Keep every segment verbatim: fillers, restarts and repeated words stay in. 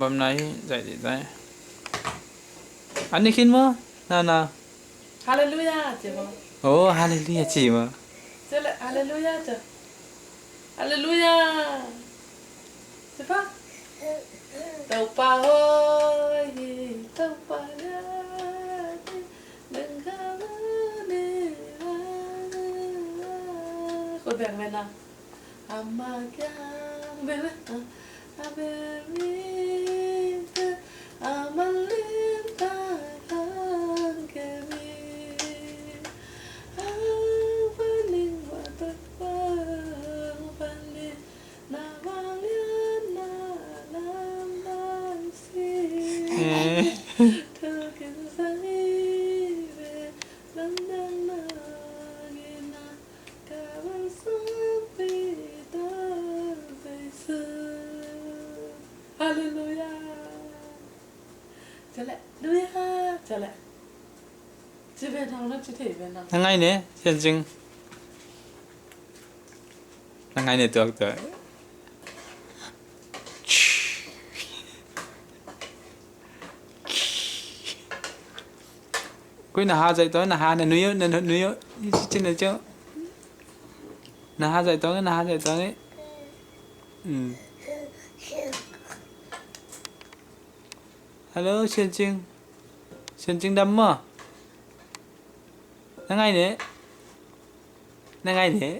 Bam nai, zai di zai. Ani khin maw, nana. Hallelujah, ci maw. Oh, hallelujah, ci maw. Ci le, hallelujah, ci. Hallelujah. Ci pa. Topa hoih hi, Topa lian hi, ding kha ni la. Khut beng ve na. Ama kiang bel a, a bel mi te, a man lim ta kan ke mi. A van ning wa tak bang van ni, na bang lian na lam bang si. Eh. Thu kin sang i ve, lam dang na ngi na. Hallelujah. Chale, hallelujah, chale. Ci ve nang na, ci thei ve nang. Na ngai ne, Sian Cing. Na ngai ne tuak tuak. Koi na ha zai to, na ha na nui yo, na nui yo. Ci na ci. Na ha zai to, na ha zai to. Hmm. Hello, Sian Cing. Sian Cing dam maw. Na ngai ne. Na ngai ne.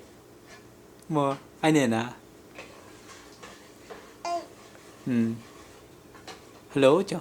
Maw, ai ne na. Hmm. Hello, cho.